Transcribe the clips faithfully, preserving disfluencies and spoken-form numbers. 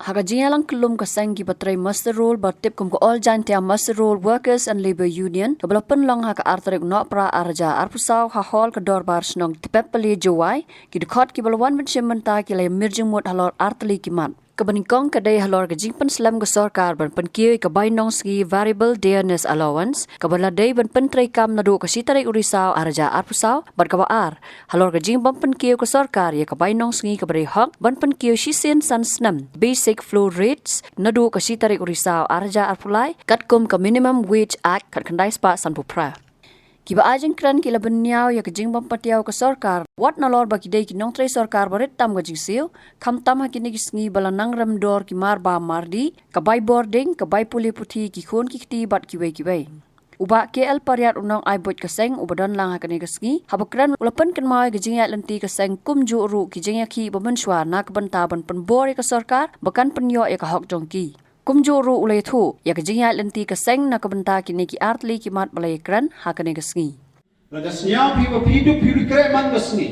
Ha ka jingïalang kyllum ka seng kiba trei muster roll ba tip kum ka All Jaintia Muster Roll Workers and Labour Union, kaba la pynlong ha ka ar tarik Nohprah ar hajar arphew saw ha Hall ka Dorbar Shnong Tpep Pale Jowai, ki dkhot kiba la wan ban shim bynta ki la ïa mir jingmut halor ar tylli ki mat. Kaba nyngkong ka dei halor ka jingpynslem ka sorkar ban pynkiew ïa ka bai nongsngi, variable dearness allowance, kaba la dei ban pyntreikam naduh ka shi tarik u Risaw ar hajar arphew saw, bad kaba ar halor ka jingbym pynkiew ka sorkar ïa ka bai nongsngi kaba dei hok ban pynkiew shisien san snem, basic floor rates, naduh ka shi tarik u Risaw ar hajar arphew lai, katkum ka Minimum Wage Act khatkhyndai spah sanphew phra. Kiba ai jingkren ki la bynñiaw ïa ka jingbym patiaw ka sorkar, wat nalor ba ki dei ki nongtrei sorkar ba rit tam ka jingsiew, khamtam ha kine ki sngi ba la nang rem dor ki marbam mardih, ka bai bording, ka bai pule puthi, ki khun ki kti bad kiwei kiwei. U Bah K L Pariat, u nongai buit ka seng uba don lang ha kane ka sngi, haba kren u la pynkynmaw ïa ka jingïaid lynti ka seng kumjuh ruh ki jingïakhih ba mynshuwa na ka bynta ban pynbor ïa ka sorkar ba kan pynïoh ïa ka hok jong ki. Kumjuh ruh u la ïathuh ïa ka jingïaid lynti ka seng na ka bynta kine ki ar tylli ki mat ba la ïakren ha kane ka sngi. Lada sngew phi ba phi duk phi ruh kreh man ka sngi.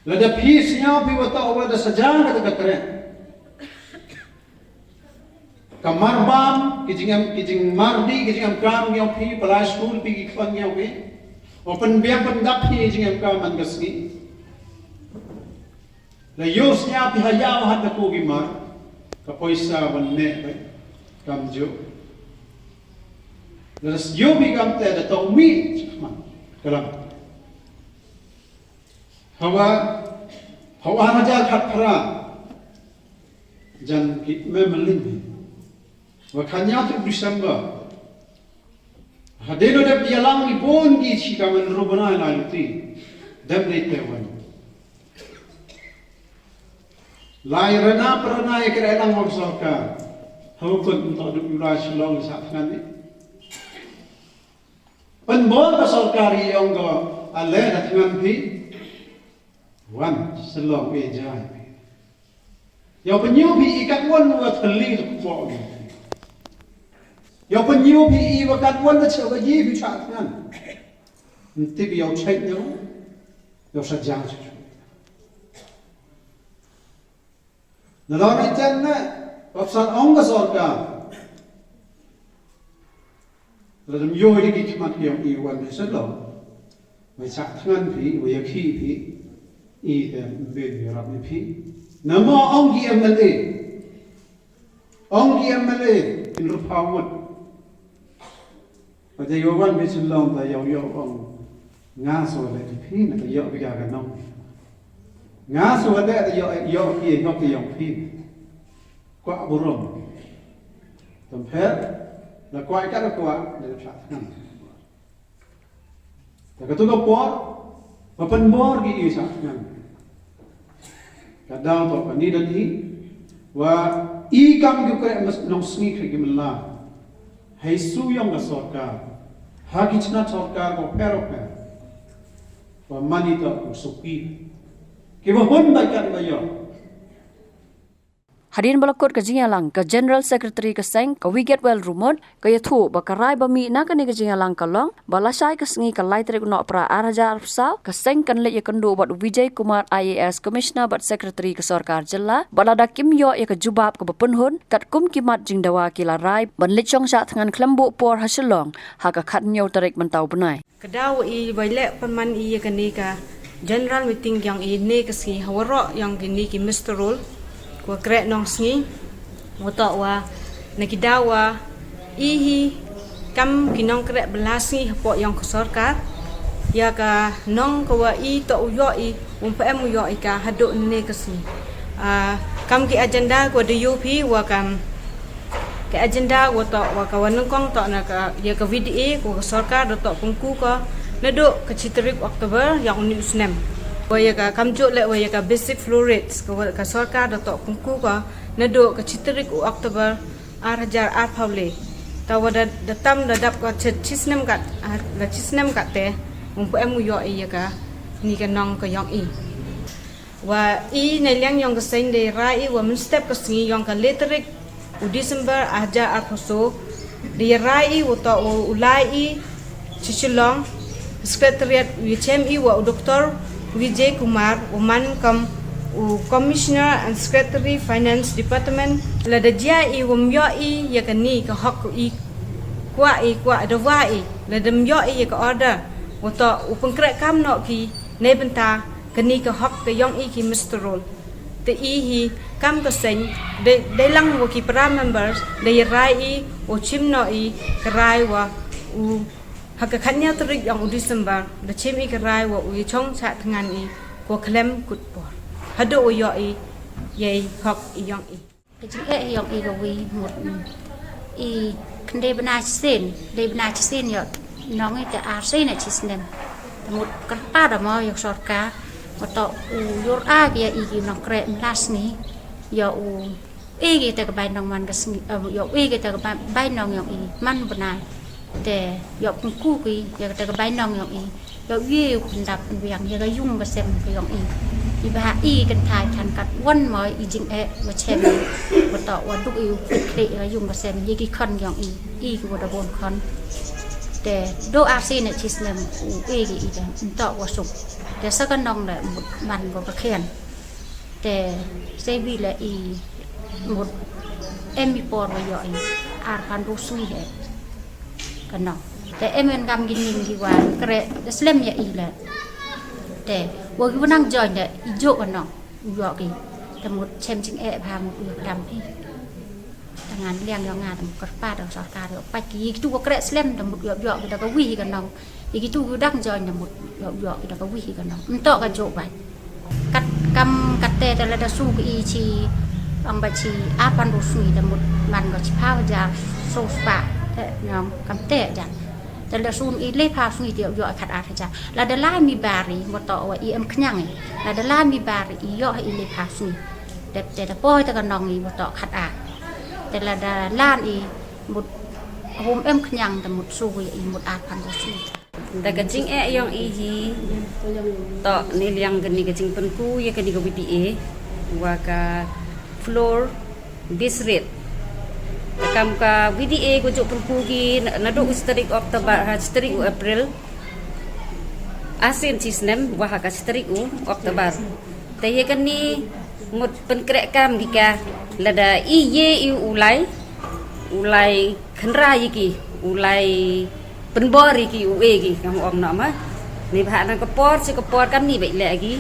Lada phi sngew phi ba toh ba da saja kata ka kreh. Ka marbam, ki jingem, ki jingmardih, ki jingemkam ngi ong phi, pynlait skul phi, ki khun ngi ong phi. Ba pynbiang pyndap phi jingem ka man ka sngi. La ïohsngew phi ha ïa u hat da ku ki mar, ka poisa ban neh bai, kamjuh. La da ïoh phi kamte da tong mi, man, kalam. Hawa, hawa hajar khatphra, jan ki me melin. Wa khañiaw tu December. Hadien u dep ïalang i bun ki shi ka man rubna la luti. Dep ne te wan. Lai rena perena ïa kre lang hok sorkar. Hau kun untuk duk ura Shillong sa tngan ni. Pynbor ka sorkar i ong ko ale da tngan phi. Wan Shillong e jai. Ïa pynïoh phi i kat wan wa thylli tu kpo. Ïa pynïoh phi i wa kat wan da cha wa yi phi cha tngan. Nti bi ïa chait ïa. Ïa sa jang chu. Na la ni chen ne, pap san ong ka sorkar. La dam yo di ki khmat ïa i wan ne sa lo. Wa cha tngan phi, wa ïa khi phi. I te mbin ïa rap ni phi. Na ma ong ki M L A. Ong ki M L A in rupa wut. Ba te ïoh wan phi Shillong ta ïoh ïoh ong. Nga so le phi na ka ïoh phi ka ka nong. Nga so le ta ïoh ïoh phi ïoh phi ïoh phi. Kwah burom. Tam pher, la kwah ka la kwah, la cha tngan. Ta ka tu ka por, ba pynbor ki i sa ngan. Ka dang to ka ni dan i, wa i kam ki kre mas nong sngi kre ki mela. Hai su yong ka sorkar, ha ki chna sorkar ko pero pe. Wa mani to ko suki. Ki ba hun ba kat ba yo. Hadien ba la kut ka jingïalang, ka General Secretary ka seng, ka Wigetwell Rumut, ka ïathuh ba ka rai ba mih na kane ka jingïalang ka long ba lashai ka sngi ka lai tarik u Nohprah ar hajar arphew saw, ka seng kan leit ïakynduh bad u Vijay Kumar, I A S, Commissioner bad Secretary ka sorkar jylla, bad lada kim ïoh ïa ka jubab kaba pynhun, katkum ki mat jingdawa ki la rai ban leit shong shah thngan khlem buh por ha Shillong ha ka khathynñiew tarik mynta u bnai. Ka daw i ba leh pynman i ïa kane ka general meeting yong i ne ka sngi ha waroh yong kine ki muster roll, ko kreh nong sngi, wa toh wa na ki daw wa i hi kam ki nongkreh bylla sngi hapoh yong ka sorkar, ïa ka nong ka wa i toh u ïoh i, um pa em u ïoh i ka haduh ne ka sngi. Ah, kam ki agenda ko da ïoh phi wa kam Ka agenda wa toh wa ka wa nyngkong toh na ka ïa ka V D A ko ka sorkar da toh pynku ko naduh ka shi tarik October yong une u snem. Wa ïa ka kamjooh leh wa ïa ka basic floor rates ka wa ka sorkar da toh pynku ko naduh ka shi tarik u October ar hajar arphew le. Ta wa da, da tam da dap ka shi, shi snem kat, ah, da shi snem kat te, um pa em u ïoh ïa ka ni ka nong ka yong i. Wa i na liang yong ka seng da rai i wa mynstep ka sngi yong ka le tarik u December ar hajar arphew so, da rai i wa toh wa u lai i shi Shillong, Secretariat, u chem i wa u Doctor Vijay Kumar, u man kam U Commissioner and Secretary Finance Department, lada jia i wym ïoh i ïa kane ka hok i kwah i kwah da wah i, lada ym ïoh i ïa ka order, wa toh u pynkhreh kam noh ki neibynta kane ka hok ka ïong i ki muster roll. Te i hi kam ka seng, dei, dei lang wa ki para members, dei rai i, u chim noh i, ka rai wa u, ha ka khatñiaw tarik ïong u December, da chim i ka rai wa u ïa chong chah thngan i, ko khlem kut por. Haduh u ïoh i, ïa i hok i ïong i. Ka jingeh ïong i ka wi mut, mm, i khynde bnai shisien, dei bnai shisien ïoh nong i te ar sien na chisnem. Te mut kyrpad da mo ïa ka sorkar, wa toh u ïur a ki ïa i ki nongkhreh mlas ni, ïa u e ki te ka bai nong man ka sngi, eh, ïa u e ki te ka bai, bai nong ïong i, man bnai. Te, ïoh pynku ki, ïa kata ka bai nong ïong i. Ïoh u e u pyndap pynbiang, ïa ka yung ka sem ka ïong i. I bha i kynthai than kat wan mo i jingeh, wa chem i. Wa toh, wa duk i u pynkhreh ïa ka yung ka sem, ïa ki khon ïong i. I ki wa da bun khon. Te, do ar sien na chisnem u e ki i te, ntoh wa suk. Te, sa ka nong le, man ko ka khian. Te, sei bi le i mut em i por wa ïoh i ar phan ru sui he. Ka nong. Te em en gam gi ning gi wa kre, te slem ïa i le. Te, wa gi wa nang join le, i jo ka nong. U ïoh ki. Te mut chem jingeh bha mut u ïoh dam hi. Te ngan liang ïoh nga te mut kyrpad da sorkar ïoh pait ki. Ki tu wa kre slem te mut ïoh ïoh ki da ka wi hi ka nong. Ïa kitu ki dang join da mut ïoh ïoh ki da ka wi hi ka nong. Ntoh ka jok bai. Kat kam kat te te lada su ki i chi ong ba chi ar phan ru sui da mut man ko chi phaw hajar so spah te nong kam te jan. Te lada su i le phaw sui te ïoh ïoh kat ar hajar. Lada lai mi bar i mut to wa i em khñiang i. Lada lai mi bar i ïoh i le phaw sui. Te te te poi te ka nong i mut to kat ar. Te lada lan i mut hum em khñiang te mut su i mut ar phan ru sui. Te ka jingeh ïong i hi toh ne liang kane ka jingpynku ïa kane ka V D A wa ka floor base rate. Te kam ka V D A ko ju pynku ki na, naduh u tarik October ha tarik u April. Asin chi snem wa ha ka tarik u October. Te ïa kane mut pynkhreh kam ki ka lada i ye i u lai, u lai khynra ïa ki, u lai pynbor ïa ki, u e ki, kam ong noh ma. Ni bha na ka por, chi ka por kam ni bha leh ki.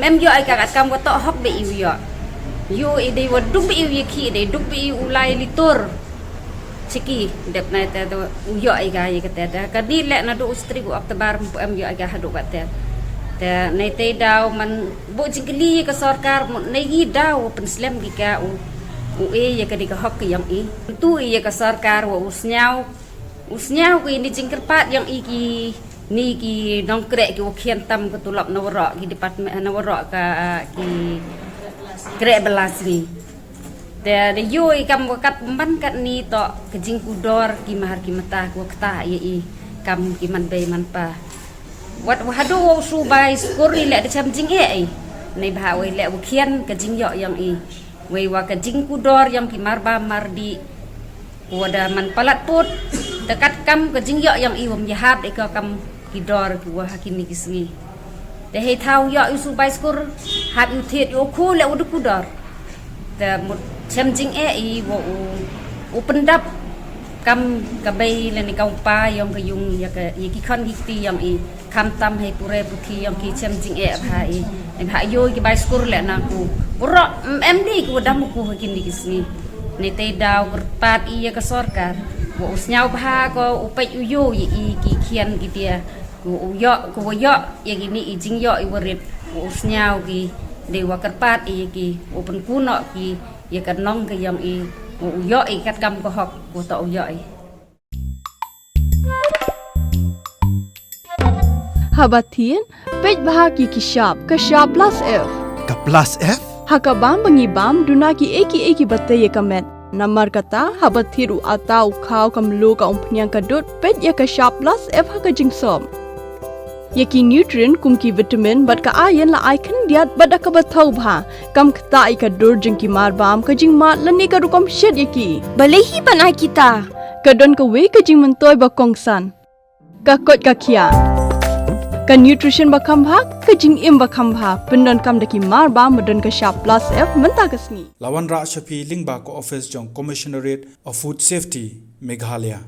Mem ïoh ai ka kat kam wa toh hok bha i u ïoh. Ïoh i dei wa duk bha i u ïa ki, dei duk bha i u lai litur. Chiki, dep nai te to u ïoh ai ka ïa ka te te. Ka ni leh naduh u tarik u October, em ïoh ai ka haduh ka te. Te nai te daw man bu jingkylli ïa ka sorkar, mut nai i daw pynslem ki ka u, u e ïa ka dei ka hok ka ïong i. Tu i ïa ka sorkar wa u sñiaw, u sñiaw ki ni jingkyrpad ïong i ki, ni ki nongkreh ki wa khian tam ka tulop na waroh ki department, na waroh ka, ki kreh bylla sngi. Te da ïoh i kam wa kat man kat ni toh ka jingkudor ki mar ki mata ki wa kta ïa i kam ki man bei man pa. Wat wa haduh wa u su bai skur i leh da chem jingeh i. Nei bha wa i leh wa khian ka jingïoh ïong i. Wei wa ka jingkudor ïong ki mar ba mar di. Wa da man palat put. Te kat kam ka jingïoh ïong i wam ïahap i ka kam ki dor ki wa ha kini ki sngi. Te hei thaw ïoh i u su bai skur, hap i u thied i u khu leh u duk u dor. Te mut chem jingeh i wa u, u pyndap kam ka bei lane ka u pa ïong ka ïung ïa ka, ïa ki khon ki kti ïong i. Kham tam hei pure puthi ïong ki chem jingeh bha i. Bha ïoh ki bai skur leh na ku. Bro, em di ku dam ku ha kini ki sngi. Ni te daw kyrpad i ïa ka sorkar. Wa u sñiaw bha ko u peit u ïoh ïa i ki khian ki tia. Ku u ïoh, ku wa ïoh, ïa kini i jingïoh i warit, ku u sñiaw ki, dei wa kyrpad i ïa ki, u pynkunoh ki, ïa ka nong ka ïong i, ku u ïoh i kat kam ka hok, ku toh u ïoh i. Haba thied, peit bha ki ki shap, ka shap plus F. Ka plus F? Ha ka bam ba ngi bam, duna ki ei ki ei ki ba tei ïa ka met. Namar kata, haba thied u ata u khaw ka mluh ka umphniang ka dud, peit ïa ka shap plus F ha ka jingsop. Ïa ki nutrient kum ki vitamin bad ka iron la ai khyndiat bad da kaba thaw bha. Kam ktah ïa ka dur jong ki mar bam ka jingmad lane ka rukom shet ïa ki. Balei hi ban ai kita? Ka don kawei ka jingmyntoi ba kongsan. Ka koit ka khiah. Ka nutrition ba kham bha ka Jingim ba kham bha pyndonkam da ki marbam ba don ka shap Plus F mynta ka sngi. La wanrah sha phi lyngba ka office jong Commissionerate of Food Safety, Meghalaya.